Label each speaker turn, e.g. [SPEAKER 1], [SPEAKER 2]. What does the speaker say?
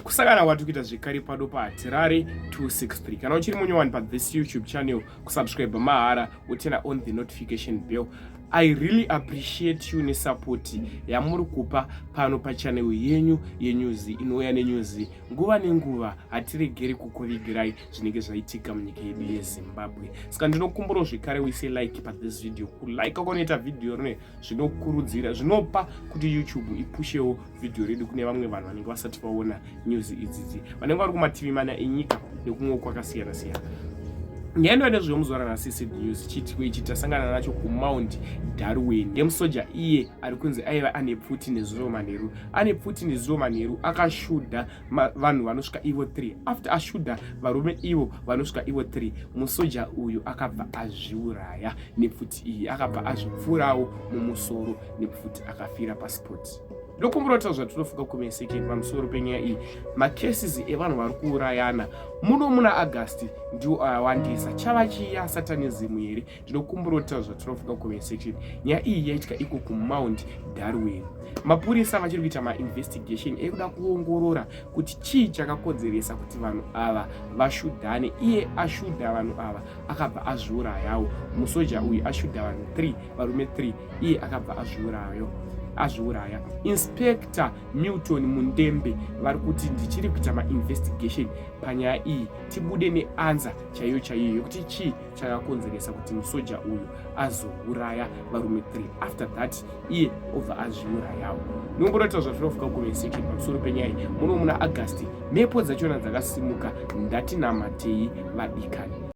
[SPEAKER 1] Kusangana kwatiri kuita zvekare pano paHatirare 263. Kana uchiri munyowani pathis YouTube channel, kusubscribe mahara, woturn on the notification bell. I really appreciate you nesupport yamuri kupa pano pachannel yenyu yenews inouya nenews nguva nenguva. Hatiregeri kukuvigirai zvinenge zvaitika munyika yedu yeZimbabwe. Saka ndinokumburawo zvekare uise like pathis video. Kulike kwanoita video rine zvinokurudzira, zvinopa kuti YouTube ipushewo video redu kune vamwe vanhu vanenge vasati vaona news idzidzi, vanenge vari kumativi mana enyika nekumwewo kwakasiyana siyana. Nyaya inoya nezvemuzuva ranhasi, news chiitiko ichi tasangana nacho kuMount Darwin, ndemusoja iye ari kunzi aiva ane pfuti nezuro manheru, ane pfuti nezuro manheru akashudha vanhu vanosvika ivo 3. After ashudha varume ivo vanosvika ivo 3, musoja uyu akabva azviuraya nepfuti iyi, akabva azvipfurawo mumusoro nepfuti, akafira paspot. Ndokumbura kutaura zvatinofunga comment section pamusoro penyaya iyi. Macases evanhu vari kuurayana muno muna August ndiwo awandisa. Chava chiya satanism here? Ndinokumbura kutaura zvatinofunga comment section. Nyaya iyi yaitika iko kuMount Darwin. Mapurisa vachiri kuita mainvestigation ekuda kuongorora kuti chii chakakodzeresa kuti vanhu ava vashudhane. Iye ashudha vanhu ava akabva azviurayawo. Musoja uyu ashudha vanhu 3, varume 3, iye akabva azviurayo, azviuraya. Inspector Milton Mundembe vari kuti ndichiri kuita mainvestigation panyaya iyi, tibude neanswer chaiyo chaiyo yekuti chii chakakonzeresa kuti musoja uyu azouraya varume 3, after that iye obva azviurayawo. Nomboratidza zvatinofunga comment section pamusoro penyaya iyi. Muno muna August mhepo dzachona dzakasimuka. Ndatinamatei, vadikani.